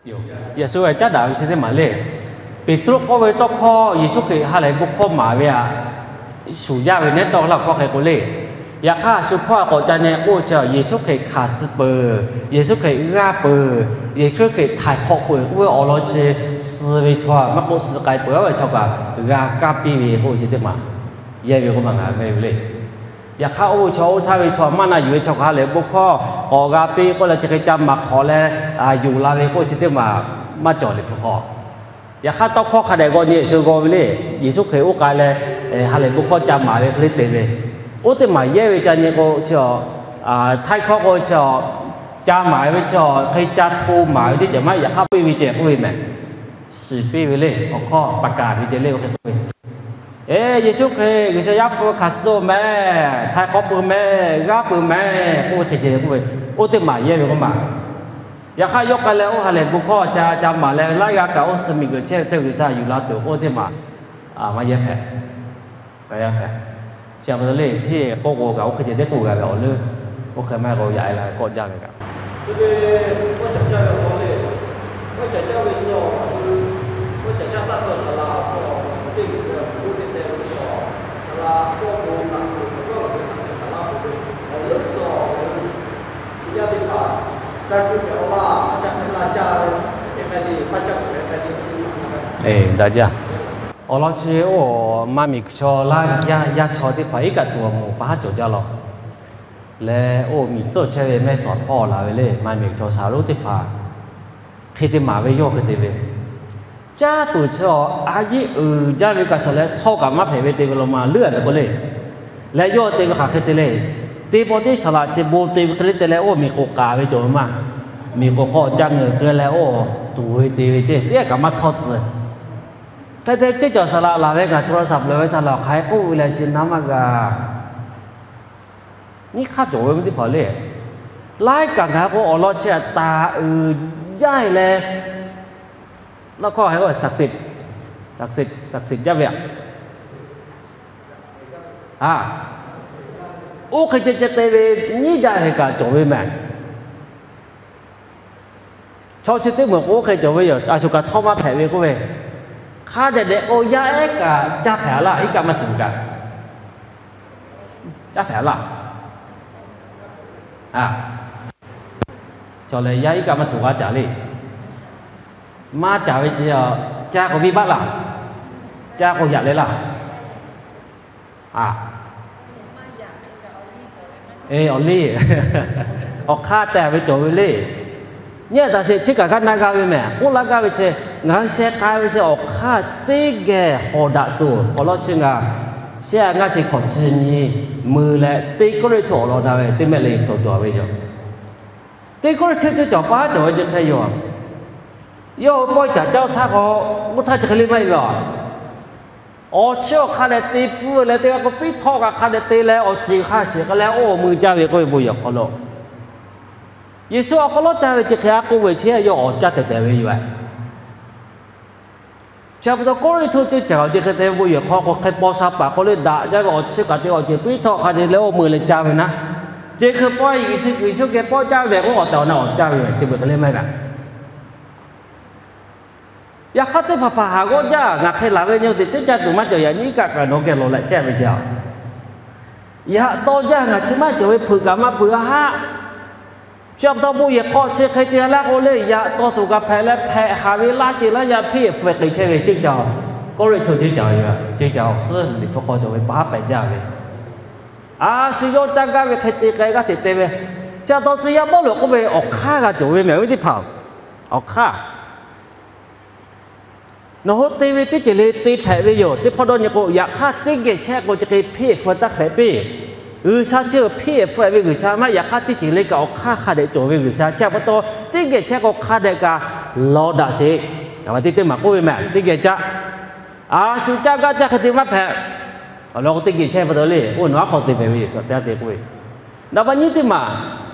Yoˬ, yaꞈ shu caˉ daꞈ ve chi teˇ maˬ le. Peˍtruˆ k'oˆ ve tawˇ hkawˇ Yeˍsuˆ Hkriꞈ ha lehˬ bon hkawˇ maˍ ve aꞈ, shuˍ jaˇ ve nehˉ tawˇ laˇ hkawˇ hk'e k'o le. Yaꞈ hk'aˇ shu hpawˇ a k'awꞈ ca nyi k'oˆ chi, Yeˍsuˆ Hkriꞈ hkanˍ suh peuˬ, Yeˍsuˆ Hkriꞈ g'aˇ peuˬ, Yeˍsuˆ Hkriꞈ htaiˍ hk'awꞈ peuˬ k'oˆ ve awˬ lawn chi, suh ve chaw maˇ k'oˆ, suh k'ai peuˬ ve chaw kaꞈ g'a kaˇ piˇ ve k'oˆ ve chi teˇ maˬ yehˇ ve k'oˆ maˬ ngaˬ ve le. Yaꞈ hk'aˇ oˇ ve chaw, oˇ htaˇ ve chaw maˇ na yuˬ ve chaw kaꞈ ha lehˬ bon hkawˇ k'awꞈ g'a piˇ k'oˆ leh chi hk'e ca maˍ hk'awꞈ leh yuˬ la ve k'oˆ chi teˇ maˬ maˇ cawˬ le hpu hk'aw. Yaꞈ hk'aˇ tawˇ hkawˇ hk'a dehꞈ g'aw nyi shu g'aw ve le. Yeˍsuˆ Hkriꞈ oˇ k'ai leh ha lehˬ bon hkawˇ ca maˍ ve hk'e le te ve, oˇ teˇ maˬ yehˇ ve ca nyi k'o chi, htaiˍ hkawˇ k'o chi, ca maˍ ve chi, hk'e ca hto maˍ ve teˇ ceuˬ maˇ, yaꞈ hk'aˇ piˇ ve ceh k'oˆ ve mehˬ. Shiˍ piˇ ve le, awˬ hkawˇ pa kaˍ ve ceh le, oˇ hk'e k'oˆ ve, Eˬ, Yeˍsuˆ Hkriꞈ G'uiˬsha Yaˇ hpu hkanˍ suh-oˬ mehˬ, htaiˍ hk'awꞈ peuˬ mehˬ, g'aˇ peuˬ mehˬ k'oˆ ve hk'e ceh k'oˆ ve, oˇ teˇ maˬ yehˇ ve k'oˆ maˬ. Yaꞈ hk'aˇ yawˇ k'ai leh oˇ ha lehˬ bon hkawˇ ca ca maˍ leh laiˉ g'aˇ kaꞈ oˇ suh miˬguiˬ chehˇ ve chaw G'uiˬsha yuˬ la tuˬ k'oˆ teˇ maˬ maˇ yehˇ hpehꞈ. Yaꞈ hk'aˇ chi pa taw le, hteˇ k'oˆ k'o kaꞈ oˇ hk'e ceh teˇ k'oˆ g'a ve awˬ leuˉ, oˇ hk'e maˇ k'o yaꞈ e la kawˆ jaˇ ve kaꞈ, daꞈ jaˇ. Awˬ lawn chi oˇ maˇ miˬguiˬ chaw laˇ yaˇ chaw teˇ hpaˍ iˉ kaˆ tuˬ awˬ moˍ pa haˉ cawˬ jaˇ law. Leh oˇ miˬ tcuhˇ chehˇ ve mehˇ suhˍ hpawˇ laˬ ve le, maˇ miˬguiˬ chaw shaˍ lonˉ teˇ hpaˍ hk'e te maˍ ve yawˇ hk'e te ve, caˇ tuˬ chi a yeˇ uiˍ jaˇ ve kaꞈ shawˍ leh htawˇ kaꞈ maˇ hpehꞈ ve te ve law ma leuˉ a ve k'o le. Leh yawˇ te ve hk'aˬ hk'e te le. Teˇ pawˆ teˇ shaˍ laꞈ chi bon te ve hk'e le te leh oˇ miˬ k'oˍ k'aˍ ve cawˬ ve maˇ. Miˬ k'oˍ hk'aw ca ngeuˍ keu leh oˇ tuˬ ve te ve ceh teˇ g'aˇ kaꞈ maˇ htawˇ tcuh. Hk'e te ceh cawˬ shaˍ laꞈ laˬ ve ngaˬ hto la shaˍ leuˬ ve shaˍ laꞈ hk'aˬ hk'e k'oˆ ve leh chi na maˇ g'a. Nyiˇ hk'aˇ cawˬ ve teˇ hpaˍ le. Laiˉ kaꞈ ngaˬ k'o awˬ lawn chi taˍ uiˍ jaˇ leh, naˆ hkawˇ hk'e k'o success, success jaˇ ve aꞈ. A, oˇ hk'e ceh ceh te ve nyiˇ jaˇ ve kaꞈ cawˬ ve mehˬ. Chaw chi teˇ moˍ k'o oˇ hk'e cawˬ ve yoˬ. A shu kaꞈ htawˇ maˇ hpehꞈ ve k'oˆ ve, hk'a dehꞈ dehꞈ k'o yaˇ ehˉ kaꞈ caˇ hpehꞈ laˇ, iˉ kaˆ maˇ tuˬ kaꞈ caˇ hpehꞈ laˇ. A, cawˬ leh yaˇ iˉ kaˆ maˇ tuˬ g'a caˍ le. Maˇ caˍ ve chi, caˇ k'o viˇ baˆ laˇ, caˇ k'o yaꞈ leh laˇ. A, awˬ liˇ, awˬ hk'aˇ tehˬ ve cawˬ ve le. Nyi a taꞈ sheˍ chi kaꞈ g'a na g'a ve mehˬ. K'oˆ laˇ gaˇ ve chi, ngaˬ hui sheh k'ai ve chi awˬ hk'aˇ teˇ geh hawˍ daꞈ tuˬ awˬ lawn chi ngaˬ shehˆ a ngaˇ chi hkawꞈ chi nyi mui leh teˇ Kawˇrenˍhtuˆ awˬ lawn daꞈ ve teˇ mehˆ le tawˍ cawˬ ve yoˬ. Teˇ Kawˇrenˍhtuˆ teˇ cawˬ paˉ cawˬ ve chi hk'e yoˬ. Yawˇ hui pawehˇ caˍ caˇ htaˇ k'o, oˇ htaˇ chi hk'e le maˇ heˆ ve a. Awˬ chiˉ awˬ hk'a dehꞈ te pfuhˇ leh teˇ g'aˇ k'o piˉ htawˆ kaꞈ hk'a dehꞈ te leh awˬ ceˬ hk'a shiˍ k'ai leh oˇ mui caˇ ve k'oˆ ve bon yehˬ hk'aw lo, Yeˍsuˆ awˬ hk'aw lo caˇ ve chi hk'e a k'oˆ ve chi yawˇ awˬ caˇ tehˬ tehˬ ve yoˬ. Chi pa taw Kawˇrenˍhtuˆ teˇ cawˬ chi hk'e te ve bon yehˬ hk'aw k'o hk'e paw sha paˍ k'oˆ le daꞈ jaˇ ve awˬ chiˉ kaꞈ te awˬ ceˬ piˉ htawˆ hk'a dehꞈ leh oˇ mui leh caˇ ve naˉ. Chi hk'e paw Yeˍsuˆ, Yeˍsuˆ geh paw caˇ ve k'o awˬ tehˬ awˬ na awˬ caˇ ve chi beuꞈ hk'e le maˇ heˆ. Yaꞈ hk'aˇ teˇ hpaˍ hpaˍ haˍ g'awˇ jaˇ ngaˬ hk'e laˬ ve nyi te chehˇ caˇ tuˬ maˇ cawˬ yaꞈ nyi kaꞈ kaꞈ nawˬ geh lawˬ leh chehˇ ve chi a. Yaꞈ taw jaˇ ngaˬ chi maˇ cawˬ ve hpeuꞈ kaꞈ maˇ hpeuꞈ a haˆ. Chi pa taw bon yehˬ hk'aw chi hk'e te laˇ k'o le, yaꞈ taw tuˬ kaꞈ hpehꞈ leh hpehꞈ haˍ ve laˇ ce laˇ yaˇ hpiˇ fuhˍ k'ai chehˇ ve ceuˇ caˬ, Kawˇrenˍhtuˆ ceuˇ caˬ, ceuˇ caˬ awˬ suhˉ liꞈ hpu hk'aw cawˬ ve paˉ pehꞈ jaˇ ve. A shu yawˇ caˇ gaˇ ve hk'e te k'ai g'aˇ hteꞈ te ve. Chi pa taw tcuh yaˇ Pawˇluꞈ k'oˆ ve awˬ hk'aˇ g'a cawˬ ve mehˬ ve teˇ hpaˍ, awˬ hk'aˇ nawˬ hui te ve teˇ ceuˬ le te hpehꞈ ve yoˬ. Teˇ hpawˇ dawˇ nyi k'o, yaꞈ hk'aˇ teˇ geh chehˇ k'o chi hk'e hpiˇ fuhˍ taˇ hpehꞈ piˇ. G'uiˬsha chi hpiˇ fuhˍ ve G'uiˬsha maˇ, yaꞈ hk'aˇ teˇ ceuˬ le kaꞈ awˬ hk'aˇ hk'a dehꞈ cawˬ ve G'uiˬsha chi pa taw, teˇ geh chehˇ k'o hk'a dehꞈ kaꞈ lawˬ daꞈ sheˍ. Teˇ teˇ maˬ k'oˆ ve mehˬ teˇ geh caˇ. A shu caˇ gaˇ caˇ hk'e te maˇ hpehꞈ. Awˬ lawn k'o teˇ geh chehˇ pa taw le, oˇ nawˬ aˉ hk'aw te hpehꞈ ve yoˬ tehꞈ te k'oˆ ve. Naˍ baˆ nyiˇ teˇ maˬ,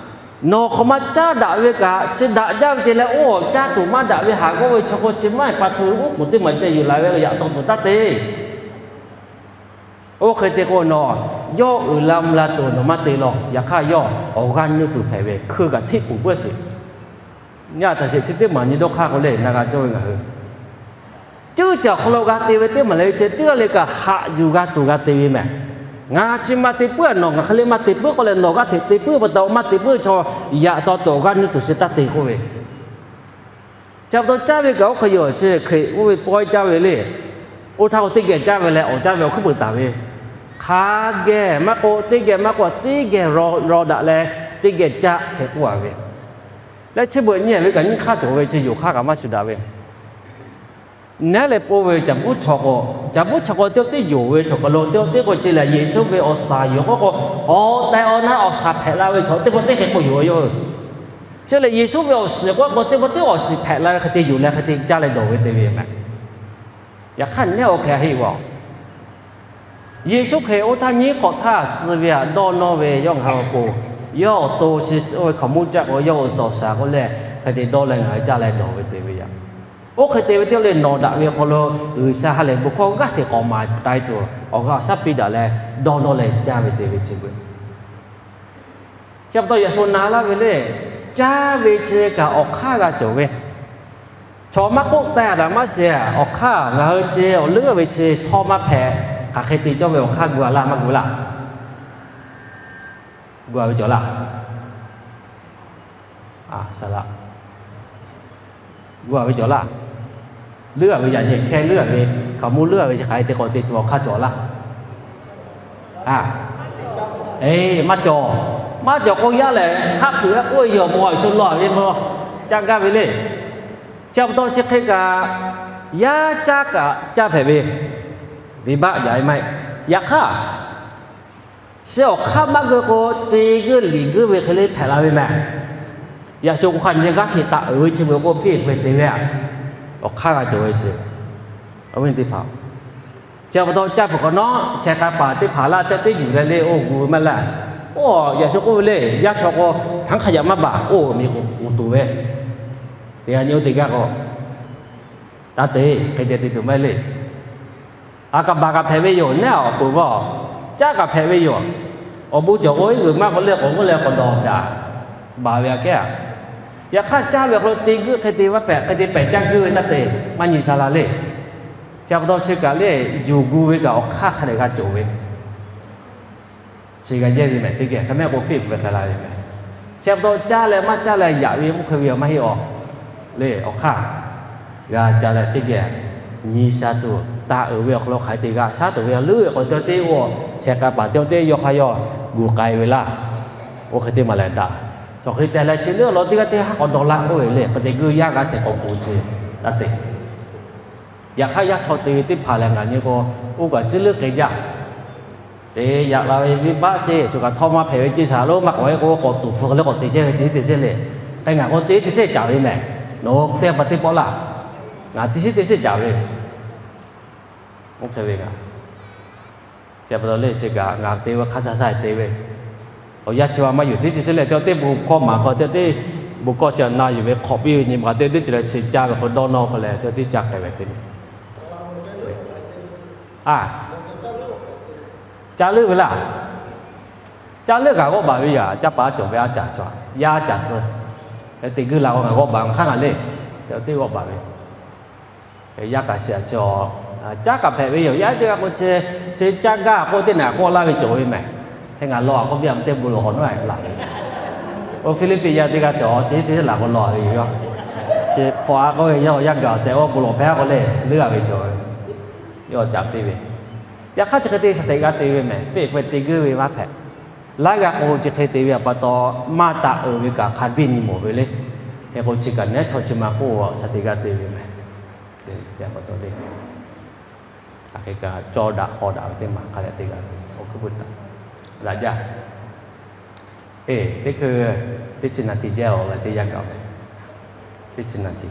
nawˬ hk'aˬ ma caˇ daꞈ ve kaꞈ chi daꞈ jaˇ ve te leh oˇ caˇ tuˬ maˇ daꞈ ve haˍ g'awˇ ve chaw hk'aw chi maˇ heˆ pa htu uˉ k'oˍ teˇ maˬ ceh yuˬ la ve yaꞈ taw tuˬ taˇ te. Oˇ hk'e te k'o nawˬ yawˇ uiˍ la mvuh la tuˬ nawˬ maˇ te law. Yaꞈ hk'aˇ yawˇ awˬ g'aˇ nuˇ tuˬ hpehꞈ ve hkui kaꞈ hteˆ puˍ puiˉ sheˍ. Nyaˇ htaꞈ sheˍ chi teˇ maˬ nyi dawˇ hk'aˇ k'o le, na g'a cawˇ ve ngaˬ hui. Ceuˇ caˬ awˬ hk'aw lo g'a te ve teˇ maˬ leh ve chi teˇ g'aˇ le kaꞈ haꞈ yuˬ g'a tuˬ g'a te ve mehˬ. Ngaˬ chi ma te puiˉ a nawˬ, ngaˬ hk'e le maˇ te puiˉ k'oˆ leh nawˬ g'aˇ hteꞈ te puiˉ pa taw maˇ te puiˉ chaw yaꞈ taw tuˬ awˬ g'aˇ nuˇ tuˬ chi taˇ te k'oˆ ve. Chi pa taw caˇ ve kaꞈ oˇ hk'e yoˬ, chi Hkriꞈ oˇ ve pawehˇ caˇ ve le. Oˇ htaˇ k'o teˇ geh caˇ ve leh awˬ caˇ ve awˬ hkuiˉ peuˬ taˍ ve, hk'a geh maˇ k'oˆ, teˇ geh maˇ k'oˆ, teˇ geh raw daꞈ leh teˇ geh caˇ hk'e k'oˆ a ve. Leh chi beuꞈ nyi ve kaꞈ nyiˇ hk'aˇ cawˬ ve, chi yoˬ hk'aˇ kaꞈ maˇ shuˍ daꞈ ve. Neˉ leh k'oˆ ve, caˍ bvuhˇ chaw k'o, caˍ bvuhˇ chaw k'o teˇ teˇ yoˬ ve chaw hk'aw lo teˇ teˇ k'o, chi lehˬ Yeˍsuˆ ve awˬ suhˍ yoˬ k'oˆ k'o, awˬ tehˬ awˬ na awˬ suhˍ hpehꞈ la ve chaw teˇ pawˆ teˇ hk'e k'o yoˬ yoˬ. Chi lehˬ Yeˍsuˆ ve awˬ suhˍ k'oˆ k'o teˇ pawˆ teˇ awˬ suhˍ hpehꞈ la ve hk'e te yoˬ leh hk'e te caˇ leh dawˬ ve te ve mehˬ. Yaꞈ hk'aˇ neˉ oˇ hk'e a heˆ ve a. Yeˍsuˆ Hkriꞈ oˇ htaˇ nyiˉ hk'awꞈ htaˇ suh ve aꞈ dawˇ nawˇ ve yawˇ ngaˬ hui awˬ pon, yawˇ awˬ to chi oˇ ve hkaoˍmonˇ caˆ k'o yawˇ awˬ suhˍ awˬ shaˍ k'oˆ leh hk'e te dawˇ leh ngaˬ hui caˇ leh dawˬ ve te ve yoˬ. Oˇ hk'e te ve teˇ g'aˇ le nawˬ daꞈ ve awˬ hk'aw lo G'uiˬsha ha lehˬ bon hkawˇ g'aˇ hteꞈ k'awꞈ maˍ k'ai tuˬ awˬ g'aˇ awˬ shaˉ piˇ daꞈ leh dawˇ nawˇ leh caˇ ve te ve chi beuꞈ. Chi pa taw yaꞈ shu na laˇ ve le, caˇ ve chi kaꞈ awˬ hk'aˇ g'a cawˬ ve. Chaw maˇ k'oˆ taˇ daꞈ maˇ shiˍ, awˬ hk'aˇ ngaˬ hui chi awˬ leuˉ ve chi htawˇ maˇ hpehꞈ, hk'aˬ hk'e te cawˇ ve awˬ hk'aˇ gu a laˇ maˇ gu laˇ. Gu a ve cawˬ laˇ. A, saˍ laꞈ. Gu a ve cawˬ laˇ. Leuˉ a ve yaꞈ nyi hkehˇ leuˉ a ve, hkaoˍmonˇ leuˉ a ve chi hk'aˬ hk'e te k'awꞈ te tuˬ awˬ hk'aˇ cawˬ laˇ. A, e, maˇ cawˬ. Maˇ cawˬ k'o yaˇ lehˬ haˉ pui a k'oˆ ve yoˬ, mawˬ a shu law ve mawˬ, caˇ gaˇ ve le. Chi pa taw chi hk'e kaꞈ yaˇ caˇ kaꞈ caˇ hpehꞈ ve, venˇbaˆ yaꞈ ve maˇ heˆ. Yaꞈ hk'aˇ, chi awˬ hk'aˇ maˇ geuˆ k'o, te geuˆ liꞈ geuˆ ve hk'e le hpehꞈ la ve mehˬ. Yaꞈ shu k'o hk'a nyi g'aˇ hteꞈ taˍ uiˍ ve chi beuꞈ k'o piˇ hpfuhˇ te ve a, awˬ hk'aˇ g'a cawˬ ve chi. Awˬ viˉ teˇ hpaˍ, chi pa taw caˇ peuˬ hk'awꞈ nawˉ sheh k'a paˍ teˇ hpaˍ laˇ tehꞈ teˇ yuˬ leh le oˇ gu ve maˇ laˇ. Oˇ yaꞈ shu k'oˆ ve le, yaˇ chaw k'o htaꞈ hk'a yaꞈ maˇ baˬ, oˇ miˬ k'oˍ k'oˍ tuˬ ve, teˇ g'aˇ nyi oˇ teˇ g'aˇ k'o, taˇ te, hk'e te te tuˬ maˇ heˆ le. A, kaꞈ baˬ kaꞈ hpehꞈ ve yoˬ, neˉ awˬ peuˬ vaˇ, caˇ kaꞈ hpehꞈ ve yoˬ. Awˬ bon cawˬ k'o iˉ g'uiˬ maˇ k'oˆ leh k'awꞈ k'oˆ leh k'awꞈ dawˬ daꞈ baˬ ve aꞈ kehˉ a. Yaꞈ hk'aˇ caˇ ve awˬ hk'aw lo te geuˆ hk'e te maˇ hpehꞈ, hk'e te pehˬ caˇ geuˆ ve taˇ te, maˇ nyi sha la le. Chi pa taw chi kaꞈ le, yuˬ gu ve kaꞈ awˬ hk'aˇ hk'a dehꞈ g'a cawˬ ve chi g'a yehˇ ve mehˬ. Teˇ geh hk'e mehˆ k'o hpeˆ hpfuhˇ k'ai la ve mehˬ. Chi pa taw caˇ leh maˇ caˇ leh yaꞈ ve k'oˆ hk'e ve maˇ heˆ a. Le awˬ hk'aˇ g'a ca leh teˇ geh nyi sha tuˬ, taˇ uiˍ ve awˬ hk'aw lo hk'aˬ hk'e te g'a shaˉ tuˬ ve, leuˉ ve k'awꞈ te teˇ oˇ sheh k'a paˍ te teˇ yawˇ hk'a yawˇ gu k'ai ve laˇ. Oˇ hk'e teˇ maˬ lehˬ daꞈ. Chaw hk'e te leh chi leuˉ awˬ lawn teˇ g'aˇ teˇ haˉ k'awꞈ dawˬ laˇ k'oˆ ve le, hk'e te geuˇ yaˇ g'a hteꞈ k'awꞈ gu ce taˇ te. Yaꞈ hk'aˇ yaˇ chaw te ve teˇ hpaˍ lehˬ ngaˬ nyi k'o, oˇ kaꞈ ciˇ leuˉ k'e jaˇ. Te yaꞈ la ve venˇbaˆ ceˇ shu kaꞈ htawˇ maˇ hpehꞈ ve ceˇ shaˍ lo maˇ k'awꞈ ve k'o, k'awꞈ tuˬ hpfuhˇ leh k'awꞈ te chehˇ ve teˇ shiˉ teˇ shiˉ le. K'ai ngaˬ k'o teˇ teˇ shiˉ caˍ ve mehˬ. Nawˬ hui teˇ pa teˇ pawˆ laˇ. Ngaˬ teˇ shiˉ teˇ shiˉ caˍ ve. Oˇ hk'e ve ngaˬ, chi pa taw le chi kaꞈ ngaˬ te ve hk'a sha sha te ve. Awˬ yanˇ chi ma maˇ yuˬ teˇ chi shiˉ leh, teˇ teˇ bon hkawˇ maˍ hk'aw, teˇ teˇ bon hkawˇ chi na yuˬ ve hk'awꞈ piˇ ve nyi ma teˇ teˇ ceuˬ leh chi caˇ ve k'o dawˇ nawˇ hk'e leh teˇ teˇ caˇ k'ai ve te le. A, caˇ leuˉ ve laˇ. Caˇ leuˉ kaꞈ g'awˇ baˬ ve yaꞈ, caˇ paˍ cawˬ ve a caˍ cawˬ, yaˇ caˍ tcuh. Te geuˇ la k'o ngaˬ g'awˇ baˬ, ngaˬ hk'aˇ ngaˬ le, teˇ g'awˇ baˬ ve. Yaˇ kaꞈ shiˍ a chi, caˇ kaꞈ hpehꞈ ve yoˬ. Yaˇ teˇ g'aˇ k'o chi, chi caˇ gaˇ k'oˆ teˇ naꞈ k'awꞈ laˇ ve cawˬ ve mehˬ. Hk'e ngaˬ law a k'oˆ piˇ a, teˇ bon lawˬ hk'awꞈ nawˉ laˬ ve. Oˇ Hpiˇliˇpiˆ yaˇ teˇ g'aˇ cawˬ, teˇ teˇ laˬ k'o law ve yoˬ. Chi hk'awꞈ a k'oˆ ve yawˇ yaˇ gaˬ tehꞈ awˬ bon lawˬ hpehˇ k'oˆ leh leuˉ a ve cawˬ ve. Yawˇ caˍ piˇ ve. Yaꞈ hk'aˇ chi hk'e te shaˍ hteꞈ g'a te ve mehˬ. Hpeˆ hpfuhˇ te geuˇ ve maˇ hpehꞈ. Laiˉ g'aˇ k'o chi hk'e te ve pa taw, maˇ taꞈ uiˍ ve kaꞈ hk'a biˇ nyi mawˬ ve le. Hk'e k'o chi kaꞈ neˉ chaw chi ma hk'oˆ shaˍ hteꞈ g'a te ve mehˬ. Te pa taw le, hk'aˬ hk'e kaꞈ cawˇ daꞈ hk'aw daꞈ ve teˇ maˬ hk'a leh te g'a ve awˬ hkuiˉ puiˉ taˍ daꞈ jaˇ. Eˬ, teˇ hkui teˇ chi naˍ tiˍ jaˇ-oˬ leh teˇ yanˇ gaˬ-oˬ le. Teˇ chi naˍ tiˍ